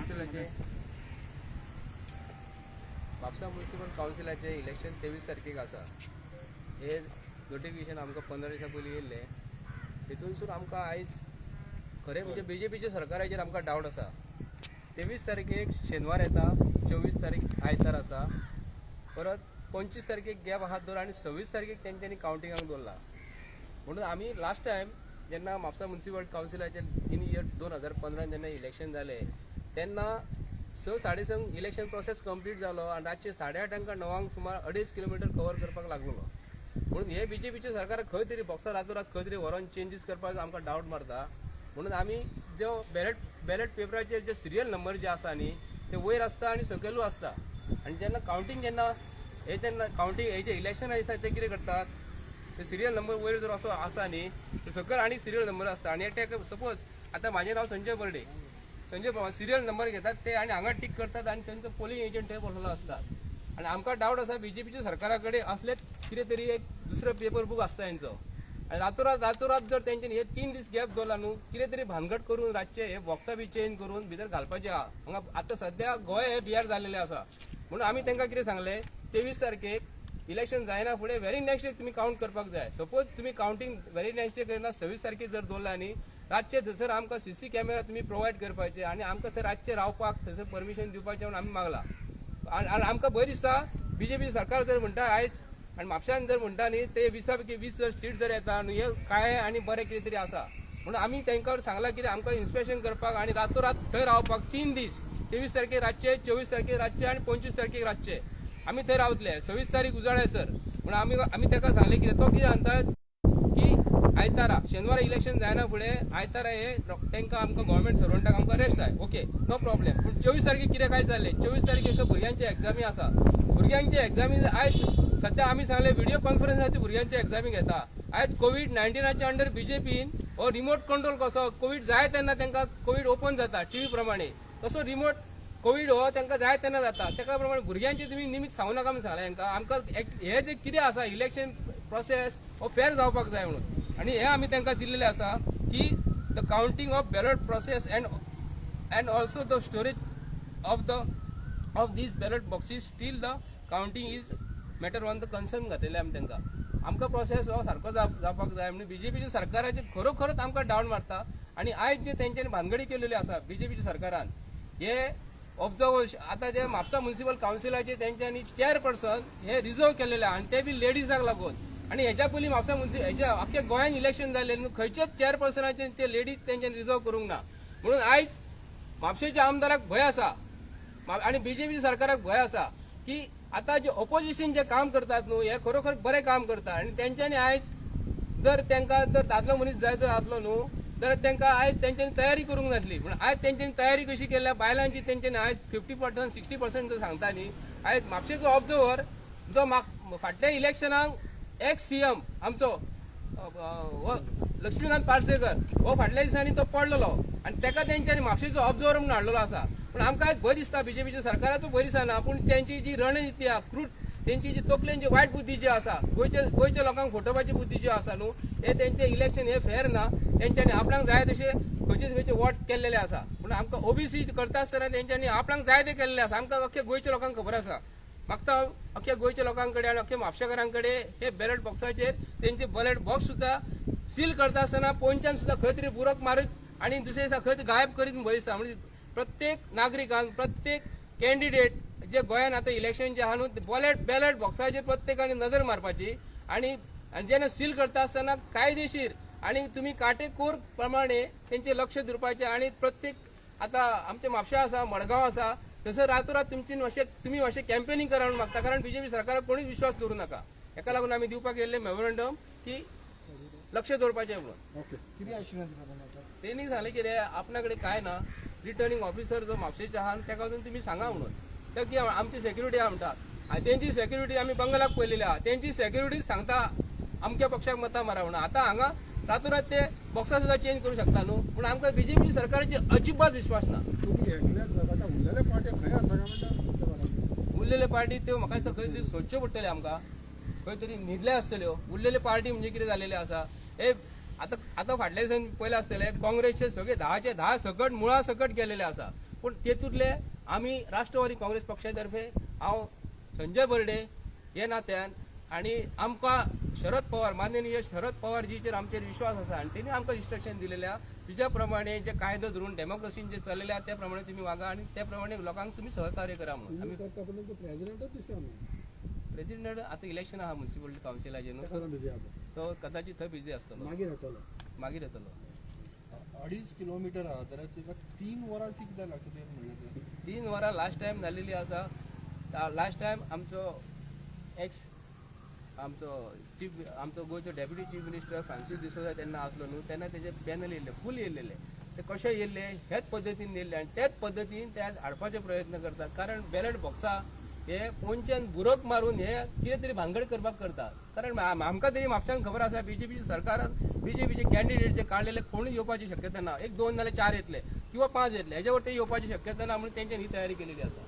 कावन्सिलाचे, Mapusa municipal कावन्सिलाचे election 23 तारखेक आसा. हे नोटिफिकेशन आमकां 15 दिसां पयलीं येयल्लें. तितूनसून आमकां आयज खरें म्हणजे बीजेपीच्या सरकाराचेर आमकां डावट आसा. 23 तारखेक शेनवार येता, 24 तारीख आयतार आसा, परत 25 तारखेक गॅप आहा दवर आनी 26 तारखेक तेंच्यांनी कावंटिंगाक दवरला. म्हणून आमी लास्ट टायम जेन्ना म्हापसा म्युनिसिपल कावन्सिलाचे इन इयर 2015 जेन्ना इलेक्शन जालें, तेन्ना 6, 6:30 इलेक्शन प्रोसेस कंप्लीट जालो आनी रातचे 8:30 9 सुमार 2.5 किलोमिटर कवर करपाक लागलेलो. म्हणून हे बीजेपीचे सरकार खंय तरी बॉक्सार रातोरात खंय तरी व्हरोन चेंजीस करपाक आमकां डावट मारता. म्हणून आमी जो बॅलेट पेपराचेर जे सिरियल नंबर जे आसा न्ही, ते वयर आसता आनी सकयलूय आसता. आनी जेन्ना कावंटींग जेन्ना हे जेन्ना कावंटींग हे जे इलेक्शन आसता, ते कितें करतात, ते सिरियल नंबर वयर जर असो आसा न्ही, तर सकयल आनी सिरियल नंबर आसता. आनी ते सपोज आतां म्हाजें नांव संजय बर्डे, संजय सिरियल नंबर घेतात ते आनी हांगा टीक करतात आनी तेंचो पोलिंग एजंट थंय बसलेलो आसता. आनी आमकां डावट आसा, बीजेपीच्या सरकारा कडेन असलेच कितें तरी एक दुसरो पेपर बूक आसता हेंचो. आनी रातोरात रातोरात जर तेंच्यांनी हे 3 दीस गॅप दवरला न्हू, कितें तरी भानगड करून रातचे हे बॉक्सां बी चेंज करून भितर घालपाचें आहा. हांगा आतां सद्या गोंय हे बिहार जाल्लेलें आसा. म्हणून आमी तांकां कितें सांगलें, 23 तारखेक इलेक्शन जायना फुडें व्हेरी नेक्स्ट डे तुमी कावंट करपाक जाय. सपोज तुमी कावंटींग व्हेरी नेक्स्ट डे करिना, 26 तारखेक जर दवरला न्ही, रातचे थंयसर आमकां सीसी कॅमेरा तुमी प्रोवायड करपाचे आनी आमकां थंय रातचे रावपाक थंयसर परमिशन दिवपाचें म्हणून आमी मागला. आनी आमकां भंय दिसता, बीजेपी सरकार जर म्हणटा आयज आनी म्हापशान जर म्हणटा न्ही, ते 20 पैकी 20 जर सीट जर येता न्हू, हे काळे आनी बरें कितें तरी आसा. म्हणून आमी तांकां सांगलां कितें, आमकां इन्स्पेक्शन करपाक आनी रातोरात थंय रावपाक 3 दीस, 23 तारखेक रातचे, 24 तारखेक रातचे आनी 25 तारखेक रातचे आमी थंय रावतले, 26 तारीख उजाड सर. म्हणून आमी ताका सांगलें कितें, तो कितें सांगता की आयतारा, शेनवारा इलेक्शन जायना फुडें आयतारा हे तांकां आमकां गव्हर्मेंट सर्वंटाक आमकां रेस्ट जाय. Okay, no problem. पूण 24 तारखेक कितें काय जालें? 24 तारखेक भुरग्यांचे एग्जामी आसा. भुरग्यांचे एग्जामी आयज सद्या आमी सांगले, व्हिडिओ कॉन्फरन्साचे भुरग्यांचे एग्जामी घेता. आयज कोवीड 19च्या अंडर बीजेपीन हो रिमोट कंट्रोल कसो कोवीड जाय तेन्ना तांकां कोवीड ओपन जाता टीव्ही प्रमाणे, तसो रिमोट कोवीड हो तांकां जाय तेन्ना जाता. तेका प्रमाणे भुरग्यांचे तुमी निमित्त सांगू नाका म्हणून सांगलें तांकां. आमकां हे जे कितें आसा, इलेक्शन प्रोसेस हो फेर जावपाक जाय म्हणून. आनी हे आमी तांकां दिल्लेलें आसा की the counting of ballot process and also the storage of these ballot boxes till the counting is matter on the concern घातलेले आमी तांकां. आमकां प्रोसेस हो सारको जावपाक जाय म्हणून बीजेपीच्या सरकाराचे खरोखरच आमकां डावट मारता. आनी आयज जे तेंच्यांनी भानगडी केलेली आसा बीजेपीच्या सरकारान, हे ऑब्जर्व आतां जे म्हापसा म्युनिसिपल कावन्सिलाचे तेंच्यांनी चेअरपर्सन हे रिजर्व केलेले आहा आनी ते बी लेडीजाक लागून. आनी हेच्या पयलीं म्हापसा म्युनिसिपल हेच्या अख्ख्या गोंयान इलेक्शन जाल्ले न्हू, खंयच्याच चेअरपर्सनाचे ते लेडीज तेंच्यांनी रिजर्व करूंक ना. म्हणून आयज म्हापशेच्या आमदाराक भंय आसा आनी बीजेपी सरकाराक भंय आसा की आतां जे ऑपोजिशन जे काम करतात न्हू, हे खरोखर बरें काम करता. आनी तेंच्यांनी आयज जर तांकां जर दादलो मनीस जाय जर आसलो न्हू, जाल्यार तांकां आयज तेंच्यांनी तयारी करूंक नासली. पूण आयज तेंच्यांनी तयारी कशी केल्या बायलांची, तेंच्यांनी आयज 50%, 60% जो सांगता न्ही. आयज म्हापशेचो ऑब्जर्वर जो फाटल्या इलेक्शनाक एक्स सीएम आमचो हो लक्ष्मीकांत पार्सेकर, हो फाटल्या दिसांनी तो पडलेलो आनी ताका तेंच्यांनी म्हापशेचो ऑब्जर्वर म्हणून हाडलेलो आसा. पूण आमकां आयज भंय दिसता, बीजेपीच्या सरकाराचो भंय दिसना, पूण तेंची जी रणनिती आहा, क्रूट तेंची जी तकलेन जी वायट बुद्धी जी आसा, गोंयच्या लोकांक फटोवपाची बुद्धी जी आसा न्हू, हे तेंचे इलेक्शन हे फेर ना. तेंच्यांनी आपणाक जाय तशें खंयचे खंयचे वोट केल्लेले आसा. पूण आमकां ओबीसी करता आसतना तेंच्यांनी आपणाक जाय ते केल्लेले आसा. आमकां अख्ख्या गोंयच्या लोकांक खबर आसा. मागता अख्ख्या गोंयच्या लोकां कडेन आनी अख्ख्या म्हापशेकारां कडेन, हे बॅलेट बॉक्साचेर तेंचे बॅलेट बॉक्स सुद्दां सील करता आसतना पोंच्यान सुद्दां खंय तरी बुरक मारीत आनी दुसरे दिसा खंय तरी गायब करीत भंय दिसता. म्हणजे प्रत्येक नागरिकान, प्रत्येक कॅन्डिडेट जे गोंयान आतां इलेक्शन जे आहा न्हू, बॅलेट बॉक्साचेर प्रत्येकाने नजर मारपाची आनी आनी जेन्ना सील करता आसतना कायदेशीर आनी तुमी काटेकोर प्रमाणे तेंचे लक्ष दिवपाचें. आनी प्रत्येक आतां आमचे म्हापशा आसा, मडगांव आसा, थंयसर रातोरात तुमची मातशें तुमी मातशें कॅम्पेनिंग करा म्हणून मागता, कारण बीजेपी सरकाराक कोणीच विश्वास दवरूं नाका. हेका लागून आमी दिवपाक येयल्ले मेमोरंडम की लक्ष दवरपाचें म्हणून. ओके. कितें एश्युरन्स दिता मेळटा? तेणी सांगलें कितें, आपणा कडेन कांय ना, रिटर्निंग ऑफिसर जो म्हापशेचे आहा ताका वचून तुमी सांगा म्हणून. ते की आमची सेक्युरिटी आहा म्हणटा. आनी तेंची सेक्युरिटी आमी बंगलाक पळयलेली आहा. तेंची सेक्युरिटी सांगता अमक्या पक्षाक मतां मारा म्हणून. आतां हांगा रातोरात ते बॉक्सां सुद्दां चेंज करूं शकता न्हू. पूण आमकां बीजेपी सरकाराचेर अजिबात विश्वास ना. तुमी एकल्याच जाता, उरलेले पार्टी खंय आसा काय म्हणटा तुमच्या बाराबर? उरलेले पार्टी त्यो म्हाका दिसता खंय तरी सोदच्यो पडटले आमकां, खंय तरी न्हिदले आसतल्यो. उरलेले पार्टी म्हणजे कितें जालेलें आसा, हे आतां आतां फाटल्या दिसान पयलें आसतलें, काँग्रेसचे सगळे 10चे 10 सकट मुळा सकट गेलेले आसा. पूण तेतूंतले आमी राष्ट्रवादी काँग्रेस पक्षा तर्फे हांव संजय बर्डे हे नात्यान आनी आमकां शरद पवार, माननीय शरद पवारजीचेर आमचेर विश्वास आसा आनी तेणी आमकां इन्स्ट्रक्शन दिलेलें आहा, तिज्या प्रमाणे जे कायदो धरून डेमोक्रेसीन जे चललेले आहा त्या प्रमाणे तुमी वागा आनी त्या प्रमाणे लोकांक तुमी सहकार्य करा म्हणून. तुमी आमी करता पण तो प्रेसिडेंटच दिसना न्हू. प्रेसिडेंट आतां इलेक्शन आहा म्युन्सिपल कावन्सिलाचें न्हू, ताका बिजी आसा. तो कदाचित थंय बिजी आसतलो. मागीर येतलो. मागीर येतलो. 2.5 किलोमीटर आहा जाल्यार तुका 3 वरांची कित्याक लागता तें म्हणलें तें. 3 वरां लास्ट टायम जाल्लेली आसा. लास्ट टायम आमचो एक्स आमचो चीफ, आमचो गोंयचो deputy chief minister Francis D'Souza तेन्ना आसलो न्हू, तेन्ना तेजे पॅनल येयल्ले, फूल येयल्लेले. ते कशे येयल्ले हेच पद्दतीन येयल्ले आनी तेच पद्दतीन ते आज हाडपाचे प्रयत्न करतात. कारण बॅलेट बॉक्सा हे पोंच्यान बुरक मारून हे कितें तरी भानगड करपाक करतात. कारण आमकां तरी म्हापशान खबर आसा, बीजेपीचे सरकारान बीजेपीचे कॅन्डिडेट जे काडलेले कोणूच येवपाची शक्यता ना. 1, 2 जाल्यार 4 येतले किंवा 5 येतले, हेज्या वरती येवपाची शक्यता ना म्हणून तेंच्यानी ही तयारी केलेली आसा.